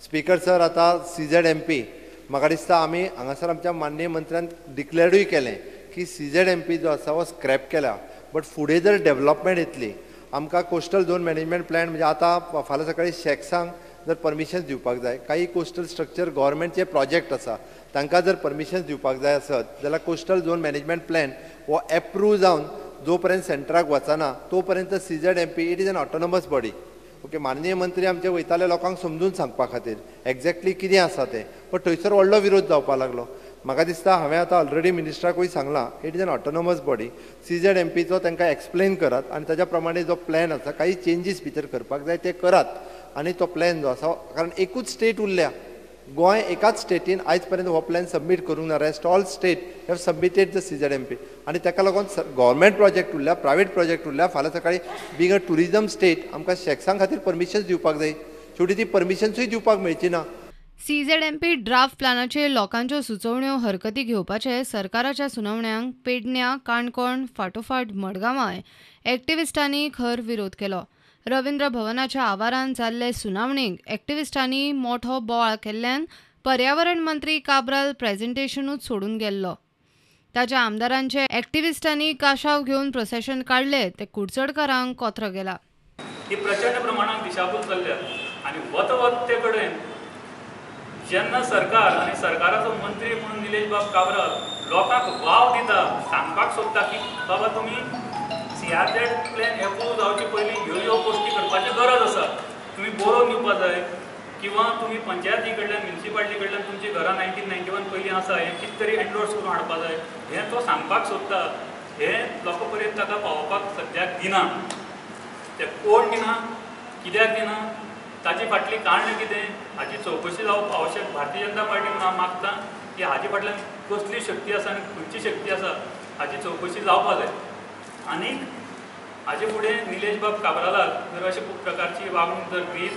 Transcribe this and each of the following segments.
Speaker sir, आतां CZMP म्हाका दिसता आमी हांगासर आमच्या माननीय मंत्र्यान डिक्लेरूय केलें की CZMP जो आसा हो स्क्रॅप केला, बट फुडें जर डेवलपमेंट येतली आमकां कोस्टल झोन मॅनेजमेंट प्लॅन म्हणजे आतां फाल्यां सकाळीं शॅक्सांक जर परमिशन्स दिवपाक जाय, काही कोस्टल स्ट्रक्चर गव्हर्मेंटचे प्रोजेक्ट आसा तांकां जर परमिशन्स दिवपाक जाय आसत जाल्यार कोस्टल झोन मॅनेजमेंट प्लॅन हो एप्रूव जावन जो पर्यंत सेंटराक वचना तो पर्यंत CZMP it is an autonomous body. Okay, माननीय मंत्री आमचे वयताले लोकांक समजून सांगपा खातीर एक्झॅक्टली कितें आसा तें, पण थंयसर व्हडलो विरोध जावपाक लागलो. म्हाका दिसता हांवें आतां ऑलरेडी मिनिस्टराकूय सांगलां it is an autonomous body, CZMPचो तांकां एक्सप्लेन करात आनी ताज्या प्रमाणे जो प्लॅन आसा काही चेंजीस भितर करपाक जाय ते करात आनी तो प्लॅन जो आसा, कारण एकूच स्टेट उरल्या, गोंय एकाच स्टेटीन आयज पर्यंत हो प्लॅन सबमीट करूंक ना, rest all state have submitted the CZMP आनी ताका लागून गव्हर्मेंट प्रोजेक्ट उरल्या, प्रायवेट प्रोजेक्ट उरल्या. फाल्यां सकाळीं बींग अ ट्युरिजम स्टेट आमकां शॅक्सां खातीर परमिशन्स दिवपाक जाय, शेवटी ती परमिशन्सूय दिवपाक मेळची ना. CZMP draft प्लॅनाचेर लोकांच्यो सुचोवण्यो हरकती घेवपाचे सरकाराच्या सुनावण्यांक पेडण्या, काणकोण, फाटोफाट मडगांवाय एक्टिविस्टांनी खर विरोध केलो. रवींद्र भवनाच्या आवारान जाल्ले सुनावणेक एक्टिविस्टांनी मोठो बोवाळ केल्ल्यान पर्यावरण मंत्री काब्राल प्रेझेंटेशनूच सोडून गेल्लो. ताच्या आमदारांचे एक्टिविस्टांनी काशाव घेवन प्रोसेशन काडले ते कुडचडकारांक कोत्र गेला. ही प्रचंड प्रमाणात दिशाभूल चल्ल्या आनी वत वत ते कडेन जेन्ना सरकार आनी सरकाराचो मंत्री म्हणून निलेश बाब काब्राल लोकांक वाव दिता, सांगपाक सोदता की बाबा तुमी CRZ plan approve जावचे पयलीं ह्यो ह्यो गोश्टी करपाची गरज आसा, तुमी बरोवन दिवपा जाय किंवा तुमी पंचायती कडल्यान म्युनिसिपालिटी कडल्यान तुमची घरां 1991 पयलीं आसा हें कितें तरी एन्डोर्स करून हाडपा जाय, हें तो सांगपाक सोदता. हें लोकां पर्यंत ताका पावोवपाक सद्याक दिना. ते कोण दिना, कित्याक दिना, ताची फाटली कारणां कितें हाची चवकशी जावप आवश्यक. भारतीय जनता पार्टीन हांव मागता की हाजे फाटल्यान कसली शक्ती आसा आनी खंयची शक्ती आसा हाची चवकशी जावपा जाय. आनी हाजे फुडें निलेश बाब काब्रालाक जर अशे प्रकारची वागणूक जर दीत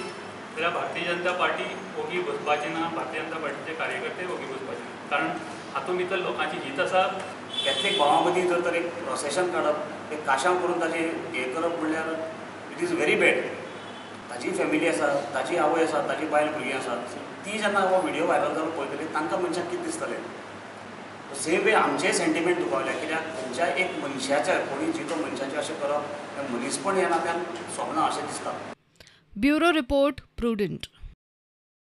जाल्यार भारतीय जनता पार्टी ओगी बसपाची ना, भारतीय जनता पार्टीचे कार्यकर्ते ओगी बसपाचे ना, कारण हातूंत भितर लोकांची हित आसा. कॅथलीक भावां मदीं जर तर एक प्रोसेशन काडप, एक काशांव करून ताजें हें करप म्हणल्यार it is very bad. ताजी फॅमिली आसा, ताजी आवय आसा, ताजी बायल भुरगीं आसा, ती जेन्ना हो व्हिडियो व्हायरल जालो पळयतली तांकां मनशाक कितें दिसतलें. सेम वे आमचेय सेंटिमेंट दुखावल्या, कित्याक खंयच्या एक मनशाच्या कोणी जितो मनशाचें अशें करप हें मनीसपण ह्या नात्यान सोबना अशें दिसता. Bureau report, Prudent.